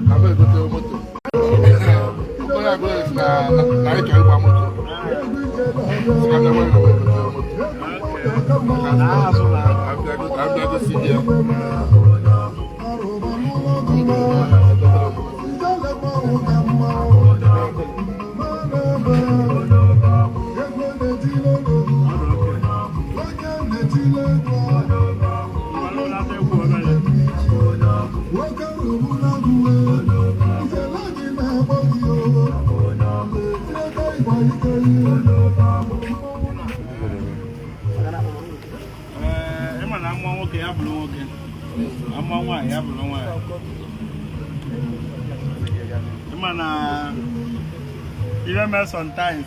Na m egote moto. Onye agụrụ si na ịchọ ịgba moto. Si ka m bịa gwa gị na m egote moto. Abịa gosi gị ya. Ee, ịma na amụọ nwoke ya bụrụ nwoke, amụọ nwaanyị ya bụrụ nwaanyị. Ịma na ihe mee sometimes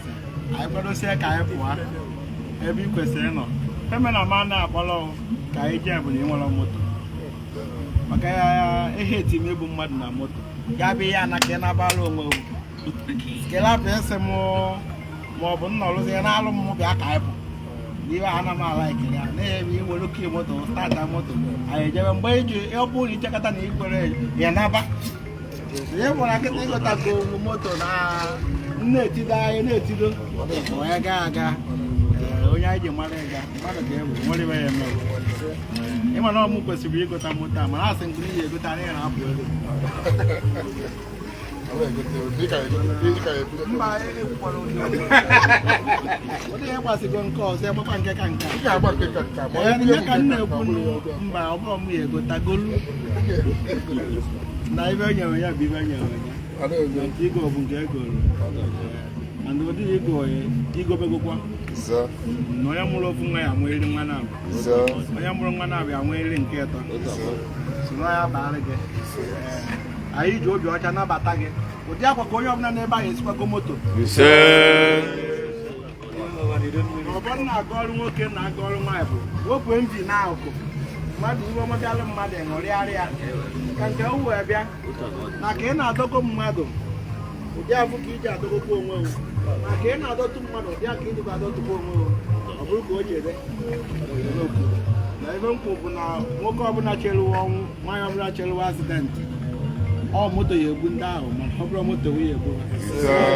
anyị kwadosie ka anyị pụọ ebe ị kwesịrị ịnọ eme na ma na-akpọrọ ka anyị jee bụ na ị nwere moto maka ya ihe etim egbu mmadụ na moto ya bụ ihe ana ka ị nabara onwe kelapụ ịsị m ma ọ bụ nna ọrụzi ya na-alụ m bịa ka anyị pụ n'ihe ana m ala ekele ya na-ebe iwere oke moto start moto anyị ejebe mgbe iji ọ bụrụ na ichekọta na ikwere ya naba. Ihe nwere nkịta ịgotago moto na na-etido anyị na-etido onye gaa aga. Ee, onye anyị ji mara ịga mmadụ ga-ewe nwere ibe ya emewe. Ịma na ọmụ kwesịrị ịgota moto a, mana asị nkụ n'ihi egota anyị na-apụ ego. Na m egote, dị ka egote, dị ka egote. Mba, ekwukwala ụdị ụdị ihe gbasigo nke ọzọ egbakwa nke ka nke a. Ị ga-agba nke ka nke a, ma Ee, onye nye ka m nke ka nke na-ekwu a, ọ bụrụ ya ọbịa. mba, ọ bụrụ m ya egotagolu na ibe nyere ya bụ ibe nyere ya. A na-eme. Nke igo bụ nke egoro and ụdị igo ya igobegokwa Ise. na onye mụrụ ofu nwa ya amụeriri nwa na-abụ. Ise. Onye mụrụ nwa na-abụ ya amụeriri nke ịtọ. Ise. Soro ya baara gị. Ee, anyị ji obi ọcha nabata gị ụdị akwa ka onye ọbụla n'ebe ahụ esikwago moto. Ise. Ọbọdụ na-aga ọrụ nwoke na-aga ọrụ nwaanyị bụ wepụ mvi na akụ mmadụ iwe ọma bịalụ mmadụ ṅụrịarị ya ka nke o wee bịa na ka ị na-adọgo mmadụ ụdị afụ ka iji adọgokwa onwe o na ka ị na-adọtụ mmadụ ụdị aka ijikwa adọtụkwa onwe o. Ọ bụrụ ka o ji ede na ebe mkpu bụ na nwoke ọbụla cheruwa ọnwụ, nwaanyị ọbụla cheruwa accident, ọ moto ya egbu ndị ahụ, mana ọ bụrụ moto ya egbu ha,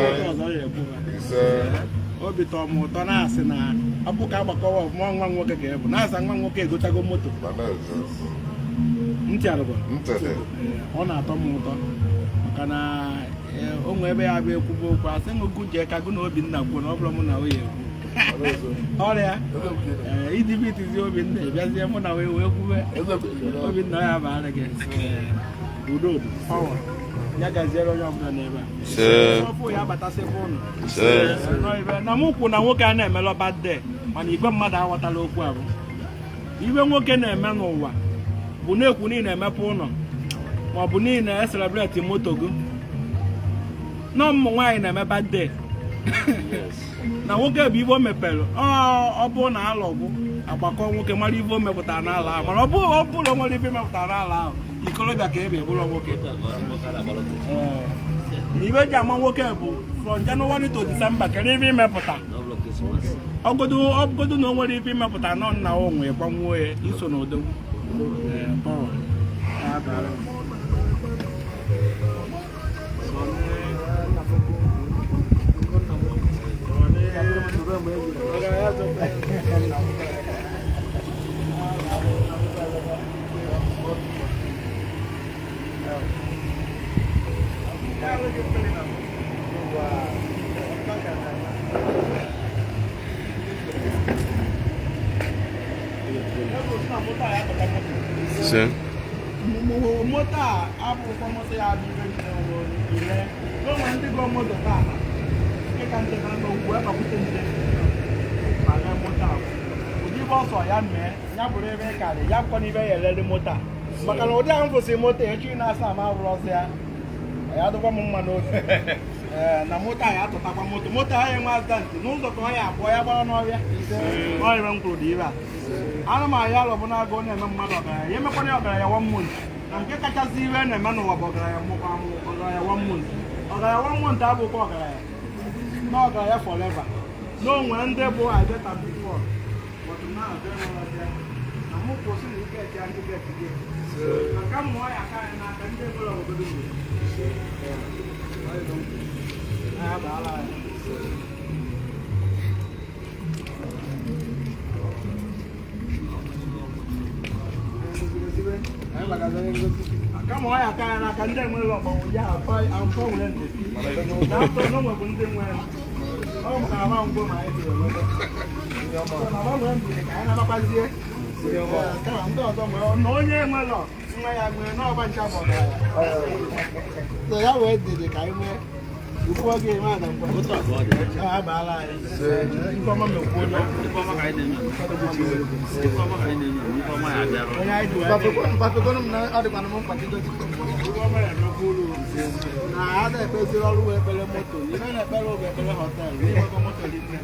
moto ọzọ ya egbu ha. Ise. Obi tọrọ m ụtọ na-asị na ọ bụ ka agbakọwa ọfụma nwa m nwoke ga-ebu na-asa nwa m nwoke egotago moto. Mana eze. Ntị alụgwa. Ntede. Ọ na-atọ m ụtọ maka na o nwee ebe ya bụ ekwubu okwu asị m gụ jee ka gụ na Obinna kwuo na ọ bụrụ mụ na oyi ekwu ọrịa ee idibitizi Obinna bịazie mụ na wee wee kwube Obinna ya baara gị. Ee, udo dị ọnwa ya gaziere onye ọbụla n'ebe a. Ise. Ọfụ ya abatasịkwa ụnụ. Ise. Na mụ kwu na nwoke a na-emelọ birthday, mana igwe mmadụ aghọtala okwu a bụ iwe nwoke na-eme n'ụwa bụ na-ekwu niile emepe ụlọ ma ọ bụ niile e celebrate moto gị na ụmụ nwaanyị na-eme birthday na nwoke bụ ibe o mepere. Ọ bụ na alọgwụ agbakọ nwoke mara ibe o mepụtara n'ala ahụ, mana ọ bụrụ o nwere ibe mepụtara n'ala ahụ ikorobịa ka ebe bụrụ nwoke. Ee. Na ibe eji ama nwoke bụ from January to December, kedu ibe imepụta ọgodo ọgodo na o nwere ibe imepụta nọ nna o nwee gbanwuo ya iso n'odogwu. Ee, Paul. Ya bara. Ise. Moto a abụrụkwa moto ya bụ ibe ile n'onwe ndị gọ moto taa nke ka nche na ugwu ebe nje ma lee moto a ụdị ibe ọsọ ya mee ya bụrụ ebe ị karị ya bụkwa n'ibe ya elele moto a maka na ụdị ahụ kwụsị moto echi na-asa ama abụrụ ọsọ ya ya dịkwa m mma n'obi. Ee, na moto a ya atụtakwa moto moto ahụ enwe accident n'ụzọ ka ọ ya abụọ ya gbara n'ọbịa ọ ibe m kwuru dị ibe a ana m ahịa alọ bụ na-agụ na-eme mmadụ ọgaranya ya emekwana ya ọgaranya one month na nke kachasị ibe na-eme n'ụwa bụ ọgaranya mụkwa amụ ọgaranya one month, ọgaranya one month abụkwa ọgaranya na ọgaranya forever na onwe ndị bụ I get am before but now they no there na mụ kwụsị na ike eti ndị get gị. Maka mmụọ ya aka anyị n'aka ndị nwere obodo uru. Ya baala anyị. Kama ọ ya aka ya n'aka ndị nwere ọgbanwe ya afọ afọ nwere ndị na afọ na onwebụ ndị nwere ọ maka na ngwo ma anyị jiri enweta. So na gbanwee ndị ka anyị na-agbakwazie. Kama ndị ọzọ nwere na onye nwere nwa ya nwere n'ọba ncha ma ọgaranya. So ya wee dịrị ka anyị nwee ukwu oge eme ada ngwa. Ha abaala anyị. Ifeọma mekwuo onye anyị ji wee dị. Mkpafekwanụ m na ọ dịkwanụ m mkpa ka idozi. Ifeọma ya emekwa uru. Na a na-ekpeziri ọrụ wee ekpere moto. Ife na-ekpere bụ ekpere họteelụ. Inwekwa moto rinne.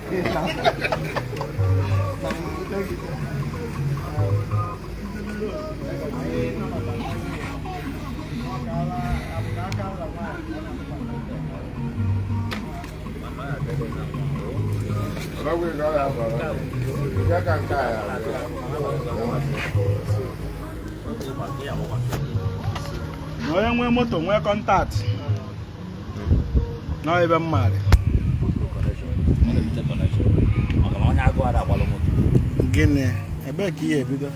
Ọlọ́gbìn ìgbà yà bàrà. Ìgbà kan ká yà bàrà. Na onye nwee moto nwee kọntaktị na ebe m maara. Gịnị ebee ka ihe ebido?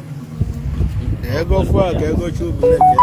Ka ego fuel, ka ego chu breki.